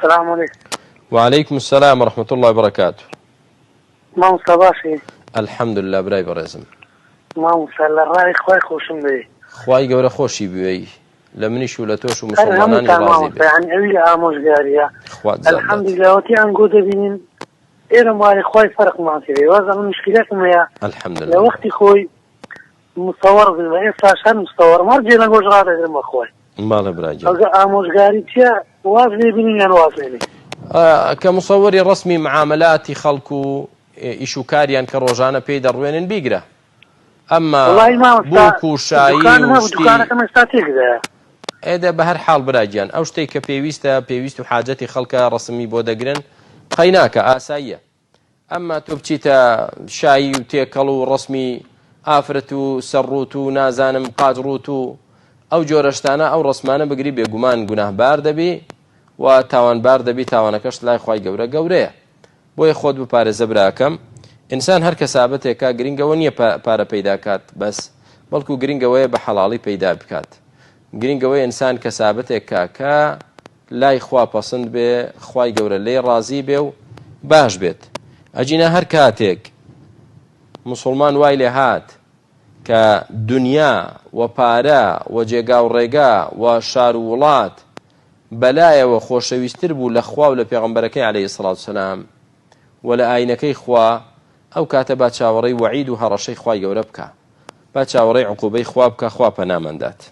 سلام علیکم. وعلیکم السلام ورحمة اللە وبرکاته. مامۆستا باشی؟ الحمدللە برای بەڕێزم. مامۆستا لە ڕای خوای خۆشم بوێی. خوای گەورە خۆشی بوێی لە منیش و لە تۆش و مسوڵمانانی ڕازی بێ. یانی ئەوی لە ئامۆژگاریە. خوات زیاد دات. الحمدللە وەتی ئەنگۆ دەبینین ئێرە ماڵی خوای فەرقمان کرێ وازانم مشکلەکم هەیە الحمدللە. لە وەختی خۆی مستەوەڕ بم ئێستاش هەر مستەوەڕم هەر جێ لەنگۆش ڕادەگرم بەخوای. بەڵێ برا گیان. ئەوجا ئامۆژگاری چیە واز لێ بینین یان واز لێ نێ؟ کە مصوری ڕەسمی معاملاتی خەڵک و ئیش و کاریان کە ڕۆژانە پێی دەڕوێنن بیگرە ئەمما وەڵاهی مامۆستا بووک و شایی دوکانم و هەبوو شتی دوکانەکەم ئێستا تێکدایە. ئێدە بە هەر حاڵ برا گیان ئەو شتەی کە پێویستە پێویست و حاجەتی خەڵکە ڕەسمی بۆ دەگرن قەیناکە ئاساییە ئەمما تۆ بچیتە شایی و تێکەڵ و ڕەسمی ئافرەت و سەر ڕووت و نازانم قاچ ڕووت و ئەو جۆرە شتانە ئەو ڕەسمانە بگری بێگومان گوناهبار دەبی و تاوانبار دەبی تاوانەکەشت لای خوای گەورە گەورەیە بۆیە خۆت بپارێزە براکەم ئینسان هەر کەسابەتێکە گرنگەوە نییە پارە پەیدا کات بەس بەڵکو گرنگەوەیە بە حەڵاڵی پەیدا بکات گرنگەوەی ئینسان کەسابەتێک کا کە لای خوا پەسند بێ خوای گەورە لێی ڕازی بێ و باش بێت ئەگینا هەر کاتێک موسڵمان وای لێ هات کە دنیا و پارە و جێگا و ڕێگا و شار و وڵات بەلایەوە خۆشەویستر بوو لە خوا و لە پێغەمبەرەکەی عەلەیهی سڵات سەلام و لە ئاینەکەی خوا ئەو کاتە با چاوەڕێی وەعید و هەڕەشەی خوای گەورە بکا با چاوەڕێی عقوبەی خوا بکا خوا پەنامان دات.